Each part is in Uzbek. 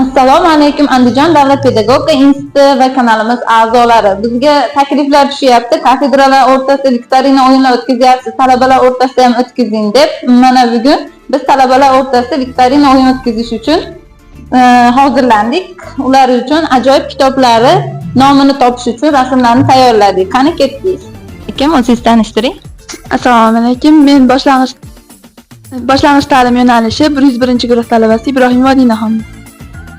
Assalomu alaykum, Andijon davlat pedagogika instituti va kanalimiz a'zolari. Bizga takliflar tushyapti. Kafedralar o'rtasida viktorina o'yinlar o'tkazyapsiz, talabalar o'rtasida ham o'tkazing deb. Mana bugun biz talabalar o'rtasida viktorina o'yin o'tkazish uchun hozirlandik. Ular uchun ajoyib kitoblari nomini topish uchun rasmlarni tayyorladik. Qani, ketdik. Kim, o'zingizni tanishtiring? Assalomu alaykum. Men boshlang'ich ta'lim yo'nalishi 101-guruh talabasi Ibrohimova Dinaxon.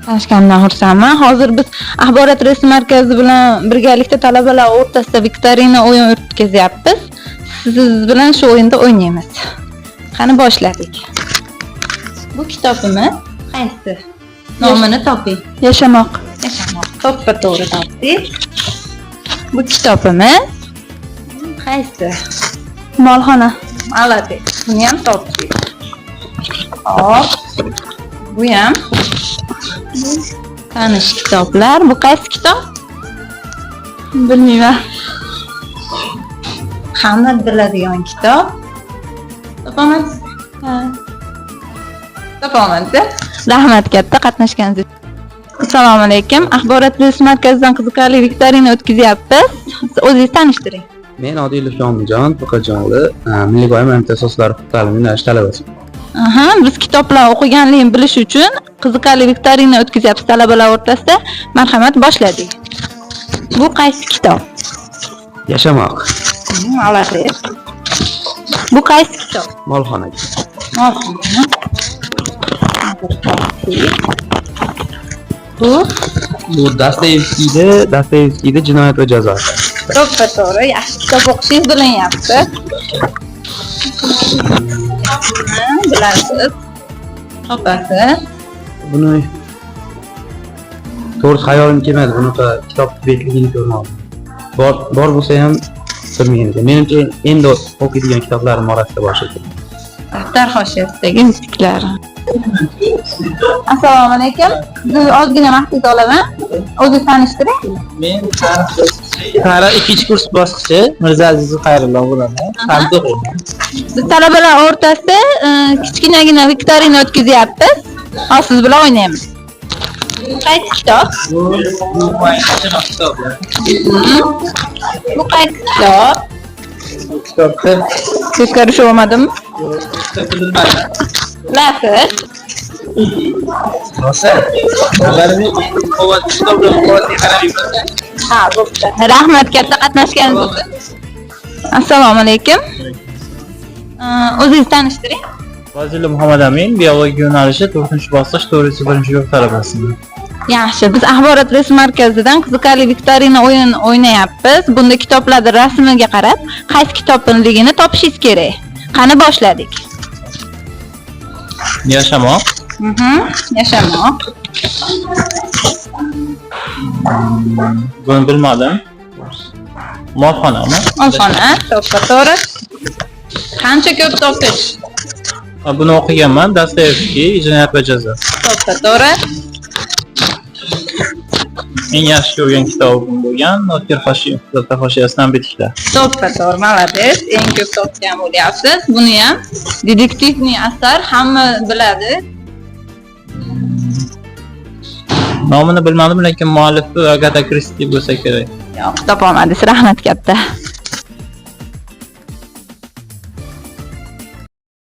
Tanishganimdan xursandman. Hozir biz axborot resurs markazi bilan birgalikda talabalar o'rtasida viktorina o'yin o'tkazyapmiz. Siz bilan shu o'yinda o'ynaymiz. Qani, boshladik. Bu kitobimiz qaysi? Nomini toping. Yashamoq. Yashamoq. To'ppa to'g'ri topdik. Bu kitobimiz qaysi? Molxona. Молодец. Buni ham topdik. Hop. Bu ham tanish kitoblar. Bu qaysi kitob? Bilmayman. Hamma biladigan kitob. Topolmadingiz? Ha. Topolmadingiz. Rahmat katta qatnashganingiz uchun. Assalomu alaykum. Axborot resurs markazidan qiziqarli viktorina o'tkazyapmiz. O'zingizni tanishtiring. Men Odilov Shomiljon To'qajonli, Milliy g'oya asoslari huquq ta'limi yo'nalishi talabasi. Aha, biz kitoblar o'qiganligini bilish uchun qiziqarli viktorina o'tkazyapmiz talabalar o'rtasida. Marhamat, boshladik. Bu qaysi kitob? Yashamoq. Молодец. Bu qaysi kitob? Molxona. Molxona. Bu Bu Dostoyevskiyda Jinoyat va jazo. To'ppa to'g'ri, yaxshi kitob o'qishingiz bilinyapti. Buni bilasiz. Topasiz. Buni to'g'risi xayolim kelmadi, bunaqa kitob betligini ko'rmadim. Bor bo'lsa ham bilmagan ekan. Menimcha, endi o'qiydigan kitoblarim orasida bor shekilli. Daftar hoshiyasidagi bitiklar. Assalomu alaykum. Sizni ozgina vaqtingizni olaman. O'zingizni tanishtiring. Men tarix ikkinchi kurs bosqichi Mirza Aziz Xayrullo bo'laman. Tarix o'qiyman. Biz talabalar o'rtasida kichkinagina viktorina o'tkazyapmiz. Hozir siz bilan o'ynaymiz. Qaysi kitob? Bu kitob. Bu qaysi kitob? Bu kitobda Teskari olmadimmi? Kitobni bilmadim. Bilasiz. Rosa. Ularni qog'oz kitoblar qog'ozga qarab yuradi. Ha, bo'pti. Rahmat katta qatnashganingiz uchun. Assalomu alaykum. O'zingizni tanishtiring. Fozilov Muhammad Amin, biologiya yo'nalishi 4-bosqich 401-guruh talabasiman. Yaxshi, biz axborot resurs markazidan qiziqarli viktorina o'yin o'ynayapmiz. Bunda kitoblarni rasmiga qarab, qaysi kitobligini topishingiz kerak. Qani, boshladik. Yashamoq. Yashamoq. Buni bilmadim. Molxonami? Molxona, to'ppa to'g'ri. Qancha ko'p topish? Ha, buni o'qiganman. Dostoyevskiy, Jinoyat va jazo. To'ppa to'g'ri. Eng yaxshi ko'rgan kitobim bo'lgan Nodir Hoshimov daftar hoshiyasidan bitiklar. To'ppa to'g'ri, молодец. Eng ko'p topgan bo'lyapsiz. Buni ham детективный asar, hamma biladi. Nomini bilmadim, lekin muallifi Agata Kristi bo'lsa kerak. Yo'q, topolmadingiz. Rahmat katta.